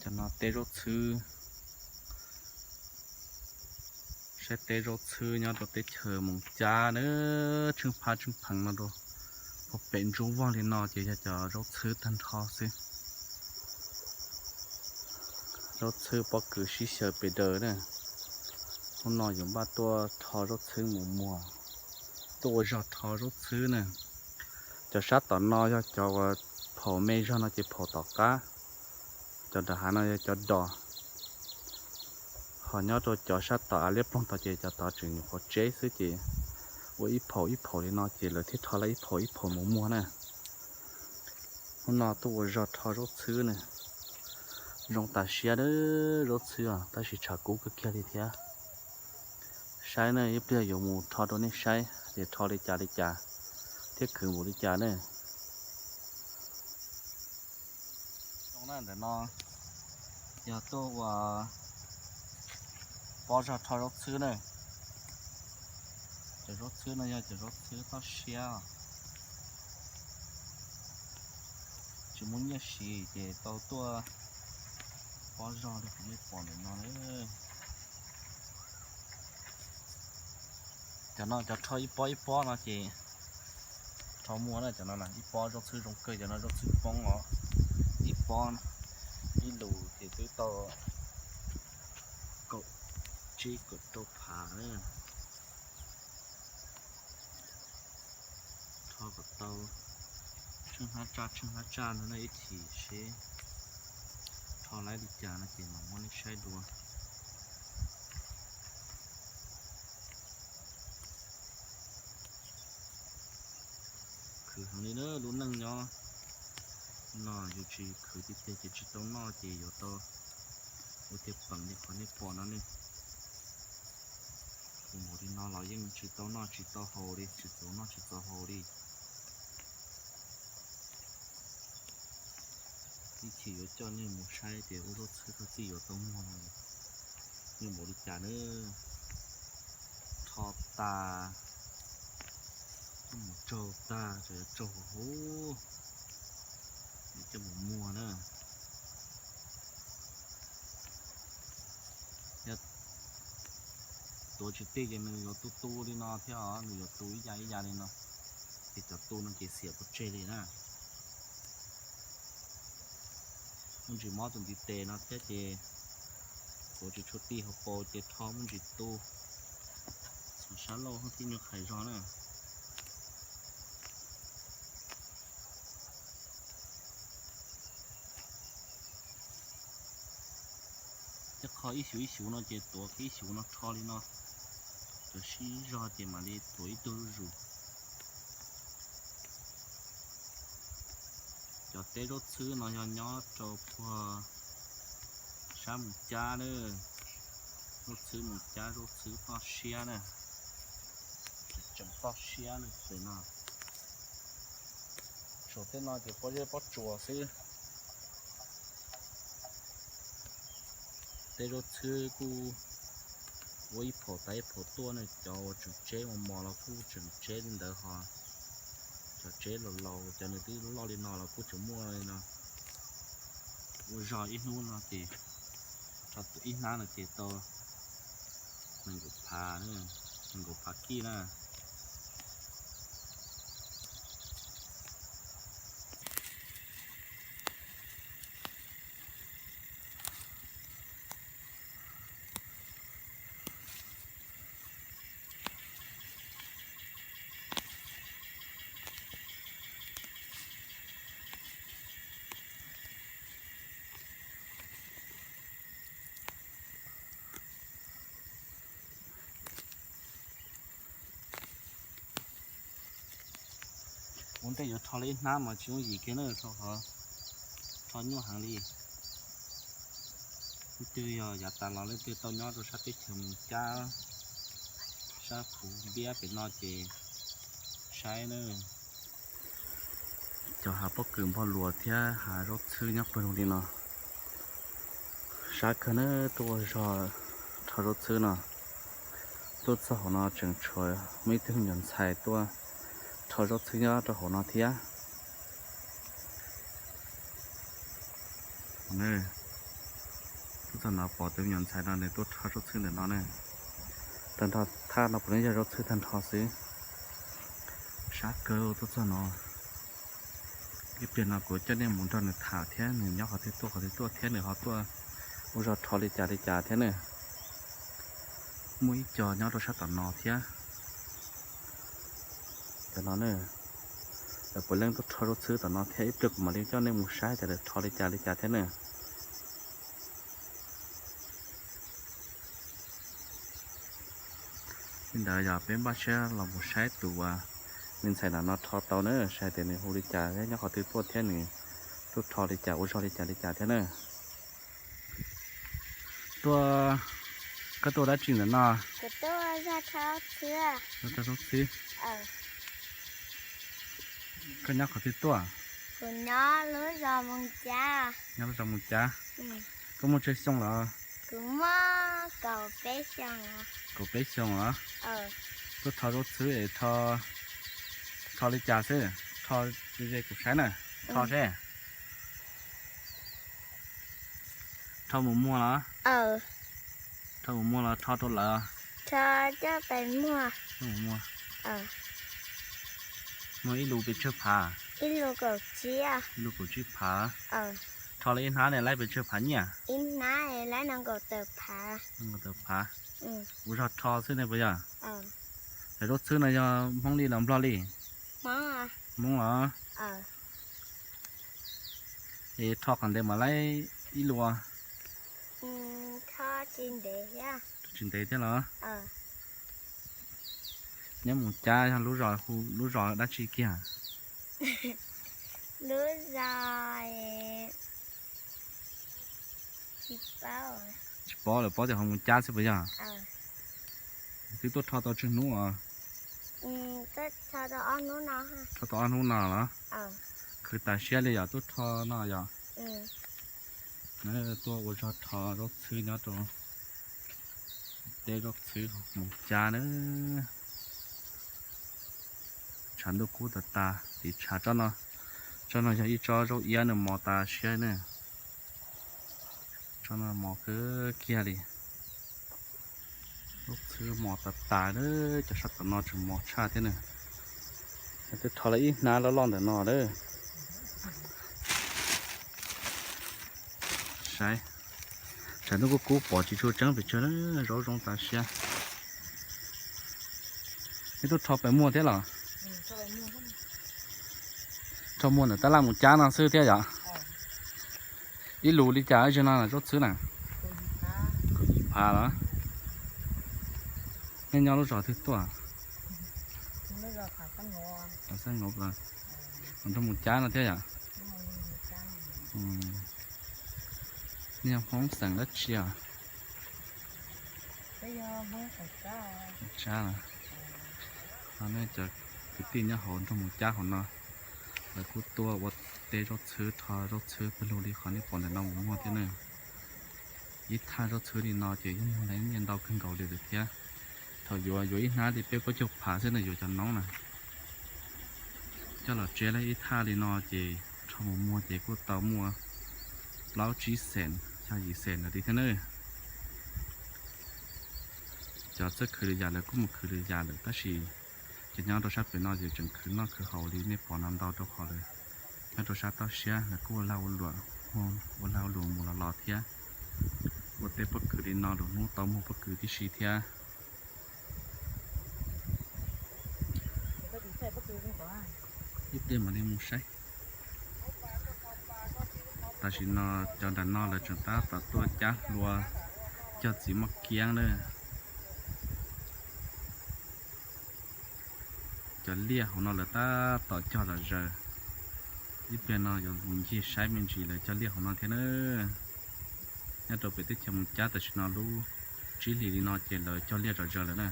Cov no teb zaub txhwb. Saib teb zaub txhwb nyob rau teb chaws Moos Cab na, tsheej phab tsheej pheev no rau puag pem ntsuab vog li no ces yog cov zaub txhwb tag nrho xwb. Zaub txhwb pob kws sib xyaw pes daws na. Hnub no yuav npaj tuaj rho zaub txhwb mus muag, tuaj ua zog rho zaub txhwb na. Cov sab tom no yog cov uas phaum me zog no ces phaum tom qab, cov nram hav no yog cov dos. Ho nyob rau cov sab tom av liab ploog tod ces cov tod tseem nyuam qhuav tseb xwb ces ua ib phaum ib phaum li no ces lawv thiaj rho tau ib phaum ib phaum mus muag na. Hnub no tuaj ua zog rho zaub txhwb na. Zoo tas siab a, zaub txhwb os, tab sis tshav kub kawg kiag li thiab. Saib na, ib pliag yuav mus rho rau nej saib tias rho li cas li cas thiab khwv npaum li cas ne. Ntawm no yog tuaj ua pob zog rho zaub txhwb na. Cov zaub txhwb no yog cov zaub txhwb toj siab, tsis muaj nyiaj siv ces tau tuaj pob zog li qhov nej pom ntawm no. Cov no cov rho ib pob ib pob no ces rho muag na. Cov no ib pob zaub txhwb zoo kawg, cov no zaub txhwb poob os. Ib pob, ib lus ces twb tau kaum tsib kaum rau phav na. Rho kom tau tsheej hnab tsaj tsheej hnab tsaj no na, ib chim seb rho laib li cas no ces mam muab nej saib dua. Khwv heev li na, lub neej nyob no yus tsis khwv tiag tiag ces tsis tau noj ces yuav tau ua tiag peem li qhov nej pom no ne. Khwv npaum li no los yeej tsis tau noj tsis tau haus li, tsis txaus noj tsis txaus haus li. Ib chim yuav coj nej mus saib tias ua zaub txhwb txog txij yuav tau muag no nyob npaum li cas na. Rho tas, coj mus tsaug tag, tseem yuav tsaug huv huv, coj mus muag na. Yog tuav tsis tij ces nws yuav tu tu li no thiab os, nws yuav tu ib ya ib ya li no, ces cov tu no ces xiam pov tseg li na. Muaj ntsis mob tus ntiv tes no thiab ces tuav tsis tshua tij hauv paus ces rho muaj ntsis tu, sab laug thiab nyuag qhais zog na. Tej qho ib xyuv ib xyuv no ces tuav ib xyuv no rho li no, cov sib zog ces mam li tuav ib tug zuj zus. Cov teb zaub txhwb no yog nyob rau puag sab Moos Cab na, zaub txhwb Moos Cab, zaub txhwb toj siab na, tseem toj siab na no. Saum tej no ces pob zeb pob tsuas xwb. Tej zaub txhwb kuj ua ib phaum tas ib phaum tuaj na, cov uas tseem tseb mos mos los kuj tseem tseb li ntawd ho, cov tseb laus laus cov nws twb loj li no los kuj tseem muaj li no. Ua zog ib hnub no ces, rho ib hnab no ces tau nees nkaum phav, nees nkaum phav kij na. Ua ntej yuav rho li ib hnab mas tsis yooj yim kiag na, rho nyuaj heev li. Leej twg yog yav tas los leej twg tau nyob rau sab teb chaws Moos Cab, sab Phuv Npiab pem no ces saib na. Cov hav pob kws npog luas thiab hav zaub txhwb nyob pawg lug li no. Sab kawg na, tuaj ua zog rho zaub txhwb no. Tuaj txog hauv no tseem tshuav muaj ib tug me nyuam ntxhais tuaj rho zaub txhwb nyob rau hauv no thiab. Txog no pom tus me nyuam ntxhais no nws tuaj rho zaub txhwb ntawm no ne. Tag nrho thaj no puav leej yog zaub txhwb tag nrho xwb. Sab kawg tuaj txog no. Ib pliag no kuv coj nej mus nrog nws tham thiab, nws nyob qhov twg tuaj qhov twg tuaj thiab nws ho tuaj ua zog rho li cas li cas thiab ne. Muaj ib co nyob rau sab tom no thiab. Cov no ne, lawv puav leej tuaj rho zaub txhwb tom no thiab, ib pliag kuv mam li coj nej mus saib tias lawv rho li cas li cas thiab ne. Li ntawd yog peb npaj siab los mus saib tus me ntxhais no rho tau na, saib tias nws hu li cas thiab nyob qhov twg tuaj thiab nws tuaj rho li cas ua zog li cas li cas thiab na. Tuaj, koj tuaj dab tsi ntawm no? Tuaj rho zaub txhwb. Koj nyob qhov twg tuaj? Nyob lub zos Mus Cab. Koj muaj tsawg xyoo lawm? Kaum peb xyoo os. Tuaj rho zaub txhwb es rho li cas xwb? Rho ze ze kuv saib na, rho seb. Rho mus muag los? Rho mus muag los rho rau lawv? Muag ib lus pes tsawg phav? Ib lus kaum tsib phav. Rho lawv ib hnab ne laib pes tsawg phav nyiaj? Kaum tawm phav. Ua zog rho xwb ne puas yog? Lawv zaub txhwb no yog Hmoob li los Nplog li? Hmoob los? Es rho qhov ntev mam laib ib lus? Tsis ntev thiab los? Nyob Mus Cab yog lub zos, lub zos dab tsi kiag? Lub zos, tsis paub lawm, paub tias hauv Mus Cab xwb puas yog? Twb tuaj rho tau tsawg hnub os? Rho tau ob hnub no los? Khwv tas siab li yog tuaj rho no yog? Tuaj ua zog rho zaub txhwb nyob rau teb zaub txhwb Mus Cab na. Tshav ntuj kub tas tas, tiv tshav tsob no, tsob no yog ib tsob zaub iab nws mos tas siab ne. Tsob no mos kawg kiag li. Zaub txhwb mos tas tas na, cov sab tom no tseem mos tshaj thiab na. Twb rho lawv ib hnab loj loj ntawm no lawm. Saib, tshav ntuj kub kub pom tsis tshua tseeb pes tsawg na, zaub zoo tas siab. Neb tuaj rho pem muag thiab los? Rho muag ntawm tab laj Mus Cab no xwb thiab yom? Ib lus li cas ib zaug no zaub txhwb na? Kaum yim phav los? Nej nyob lub zos twg tuaj? Xab Ngov, nrog Mus Cab no thiab yom? Nej yog Hmoob xeem dab tsi os? Tsab. Nej cov kwv tij nyob hauv nroog Mus Cab hauv no, lawv kuj tuaj ua teb zaub txhwb, rho zaub txhwb pawg lug li qhov nej pom ntawm no mus muag thiab na. Ib thaj zaub txhwb li no ces yeej muag nyiaj ntau kawg nkaus li lawm thiab. Thaum yuav, yuav ib hnab li peb plaub caug phav xwb na, yuav cov noob na. Coj los tsiab lawm ib thaj li no ces rho mus muag ces kuj tau muaj plaub tsib xees, xya yim xees lawm li thiab na. Cov txawj khwv lwm yam lawv kuj mus khwv lwm yam lawm, tab sis cov nyob rau sab pem no ces tseem khwv noj khwv haus li nej pom no ntau, rau qhov lawv nyob rau sab toj siab lawv kuj ua lag ua luam, ua lag ua luam mus los los thiab. Ua tej pob kws li no lwm hnub tau muag pob kws tib si thiab. Ib pliag mam li mus saib. Tam sim no cov nram no lawv tseem tab tom tuaj cab hlua cog txiv moj kiab na. Cov liaj hauv no lawv tab tom cog zom zaws. Ib pliag no yuav mus ncig saib me ntsis lawv cog liaj hauv no thiab na. Nyob rau pem teb chaws Mus Cab tam sim no lub tsib hlis li no ces lawv cog liaj zom zaws lawm na.